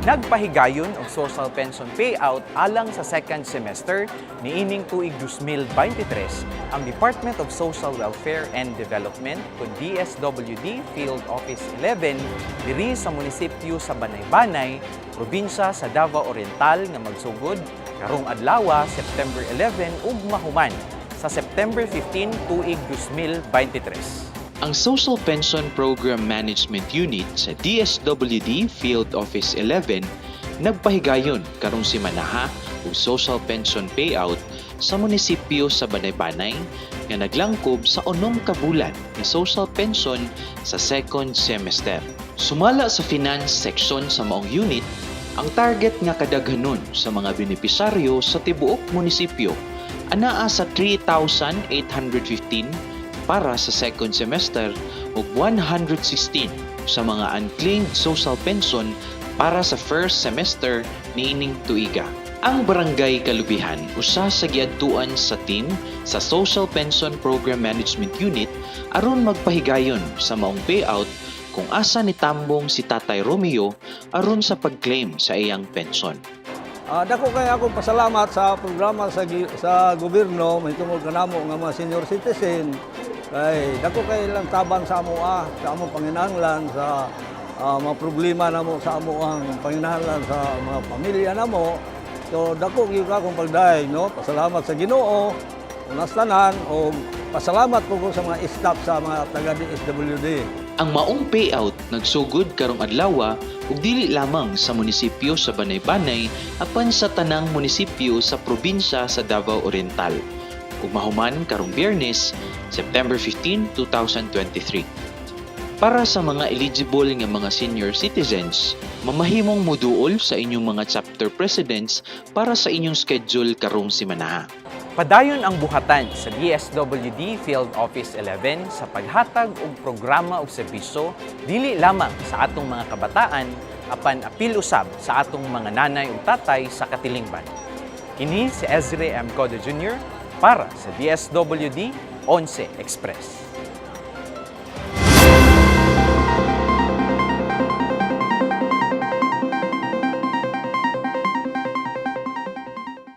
Nagpahigayon og social pension payout alang sa second semester niining tuig 2023 ang Department of Social Welfare and Development o DSWD Field Office 11 diri sa munisipyo sa Banay-Banay, probinsya sa Davao Oriental nga magsugod karong adlaw, September 11, ug mahuman sa September 15 tuig 2023. Ang Social Pension Program Management Unit sa DSWD Field Office 11 nagpahigayon karong simanaha og social pension payout sa munisipyo sa Banay-Banay nga naglangkob sa 6 ka bulan nga social pension sa second semester. Sumala sa finance section sa maong unit, ang target nga kadaghanon sa mga benepisaryo sa tibuok munisipyo anaa sa 3,815 para sa second semester ug 116 sa mga unclaimed social pension para sa first semester niining tuiga. Ang Barangay Kalubihan usa sa giadtuan sa team sa Social Pension Program Management Unit aron magpahigayon sa maong payout, kung asa nitambong si Tatay Romeo aron sa pag-claim sa iyang pension. Dako kay akong pasalamat sa programa sa gobyerno mahitungod kanamo nga mga senior citizen, kay dako kay ilang tabang sa amo, sa among panginahanglan, sa mga problema namo, sa amo ang panginahanglan sa mga pamilya namo. So dako gyud akong pagdayeg, no? Pasalamat sa Ginoo unas tanan o pasalamat po ko sa mga staff, sa mga taga DSWD. Ang maong payout nagsugod karong adlaw ug dili lamang sa munisipyo sa Banay-Banay apan sa tanang munisipyo sa probinsya sa Davao Oriental, ug mahuman karong Biyernes, September 15, 2023. Para sa mga eligible nga mga senior citizens, mamahimong muduol sa inyong mga chapter presidents para sa inyong schedule karong simanaha. Padayon ang buhatan sa DSWD Field Office 11 sa paghatag og programa ug serbisyo dili lamang sa atong mga kabataan apan apil usab sa atong mga nanay ug tatay sa katilingban. Kini si Ezri M. Codo Jr. para sa DSWD 11 Express.